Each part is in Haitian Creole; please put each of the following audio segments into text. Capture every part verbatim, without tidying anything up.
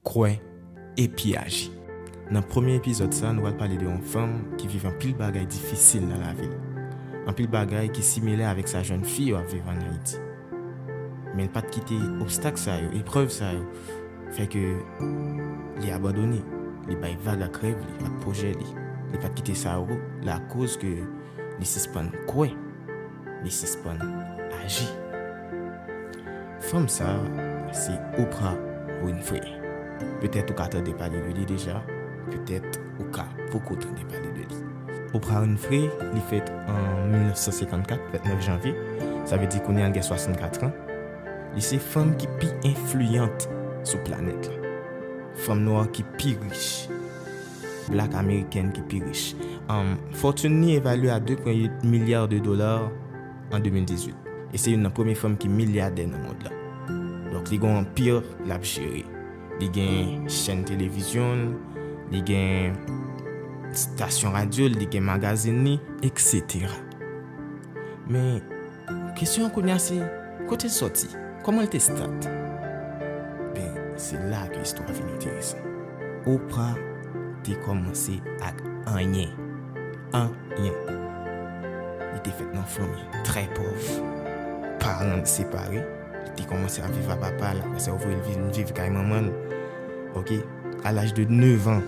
Kwè epi aji. Nan premye epizòd sa, nou pral pale de yon fanm ki viv anpil bagay difisil nan lavi l. Anpil bagay ki similè avèk sa jèn fi yo ap viv ann Ayiti. Men l pa t kite obstak sa yo, eprèv sa yo, fè ke li abandone. Li bay vag ak rèv li, ak pwojè li. Li pa t kite sa yo lakoz ke li sispann kwè, li sispann aji. Fanm sa a, se Oprah Winfrey. Petèt ou ka tande pale de li deja, petèt ou ka poko tande pale de li. Oprah Winfrey, li fèt an mil nèf san senkannkat, fèt nèf janvye, sa vle di kounye a l gen swasannkat an. Li se fanm ki pi enfliyan sou planèt la. Fanm nwa ki pi rich. Black American ki pi rich. Um, fòtin li evalye a de pwen uit milya de dola an de mil dizuit. E se youn nan premye fanm ki milyadè nan mond lan. Donk, li gen yon anpi l ap jere. Li gen chèn televizyon l, li gen estasyon radyo l, li gen magazin li, etsetera. Men, kesyon an kounye a se, kote l sòti? Kòman l te start? Ben, se la ke istwa vin enteresan. Oprah te kòmanse ak anyen. Anyen. Li te fèt nan fanmi trè pòv. Paran l separe. Li te kòmanse ap viv ak papa l, apre sa yo voye l vin viv kay manman l. Oke? A laj de nèf an,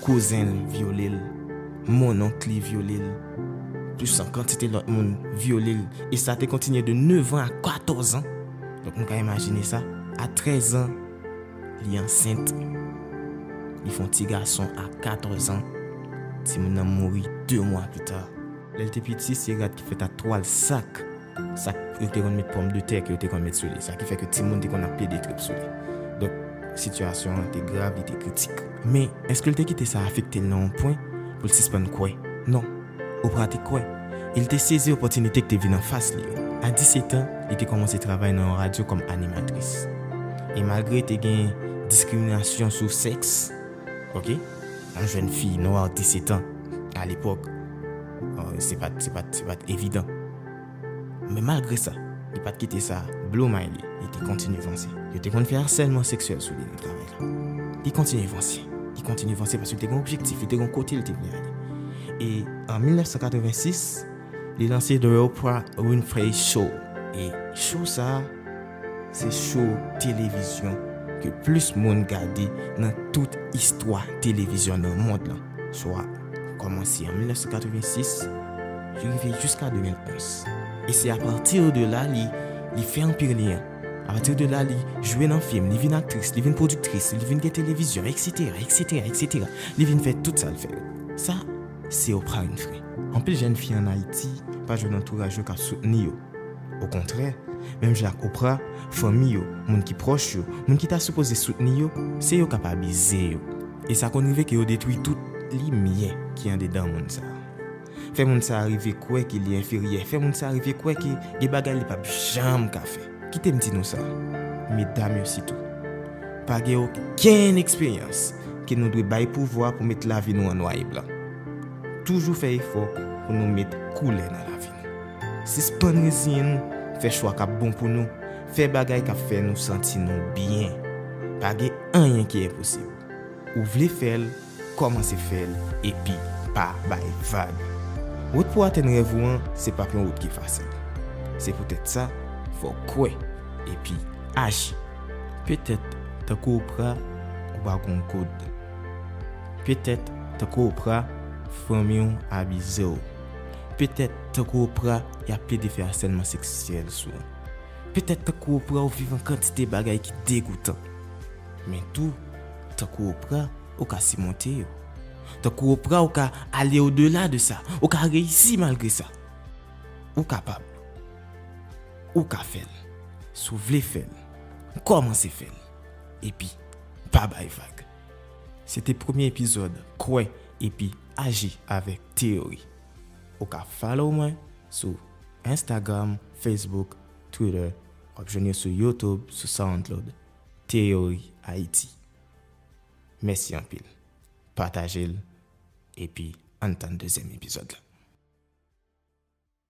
kouzen l vyole l, monnonk li vyole l, plis yon kantite lòt moun vyole l. E sa te kontinye de nèf an a katòz an. Donk, nou ka imajine sa. A trèz an, li ansent. Li fè yon ti gason a katòz an. Timoun nan mouri de mwa pita. Lè l te piti, se rad ki fèt a twal sak. Sak yo te konn met pòmdetè ke yo te konn met sou li. Sa ki fè ke timoun te konn ap plede trip sou li. Donk, sitiyasyon an te grav, li te kritik. Men, èske l te kite sa afekte l nan yon pwen pou l sispann kwè? Non. Oprah te kwè. E l te sezi opòtinite ki te vin anfas li yo. A disèt an, li te kòmanse travay nan yon radyo kòm animatris. E malgre te gen diskriminasyon sou sèks, oke, yon jèn fi nwa disèt an, alepòk, euh, se pa t, se pa t, se pa t evidan. Men malgre sa, li pa t kite sa blow mind li. Li te kontinye vanse. Yo te konn fè asèlman seksyèl sou li nan travay la. Li kontinye vanse. Li kontinye vanse paske li te gen objektif, li te gen kote li te vle ale. E an mil nèf san katrevensis, li lanse The Oprah Winfrey Show. E show sa a, se show televizyon ke plis moun gade nan tout istwa televizyon nan mond lan. Swa kòmanse an mil nèf san katrevensis, rive jiska de mil onz. E se apati de la li, li fè anpil lyen. Apati de la, li jwe nan fim, li vin aktris, li vin pwodiktris, li vin gen televizyon, etsetera, etsetera, etsetera. Li vin fè tout sa l fè yo. Sa, se Oprah Winfrey. Anpil jèn fi ann Ayiti pa jwenn antouraj yo k ap soutni yo. Okontrè, menm jan ak Oprah, fanmi yo, moun ki pwòch yo, moun ki ta sipoze soutni yo, se yo k ap abize yo. E sa konn rive ke yo detwi tout limyè ki andedan moun sa a. Fè moun sa a rive kwè ke li enferyè, fè moun sa a rive kwè ke gen bagay li p ap janm ka fè. Kite m di nou sa, medam yo sitou, pa gen okenn eksperyans ke nou dwe bay pouvwa pou met lavi nou an nwa e blan. Toujou fè efò pou nou met koulè nan lavi nou. Sispann reziyen nou, fè chwa k ap bon pou nou, fè bagay k ap fè nou santi nou byen. Pa gen anyen ki enposib. Ou vle fè l, kòmanse fè l, epi pa bay vag. Wout pou w atenn rèv ou an, se p ap yon wout ki fasil. Se poutèt sa, fò w kwè, epi aji. Petèt, tankou Oprah, ou pa gon goud. Petèt, tankou Oprah, fanmi w abize w. Petèt, tankou Oprah, y ap plede fè asèlman seksyèl sou w. Petèt, tankou Oprah, ou viv yon kantite bagay ki degoutan. Men tou, tankou Oprah, ou ka simonte yo. Tankou Oprah, ou ka ale odela de sa. Ou ka reyisi malgre sa. Ou kapab. Ou ka fè l. Si w vle fè l, kòmanse fè l. Epi, pa bay vag. Se te premye epizòd Kwè epi Aji avèk Theory. Ou ka follow mwen sou Instagram, Facebook, Twitter. W ap jwenn yo sou YouTube, sou SoundCloud. Theory Haiti. Mèsi anpil. Pataje l, epi ann tann dezyèm epizòd la.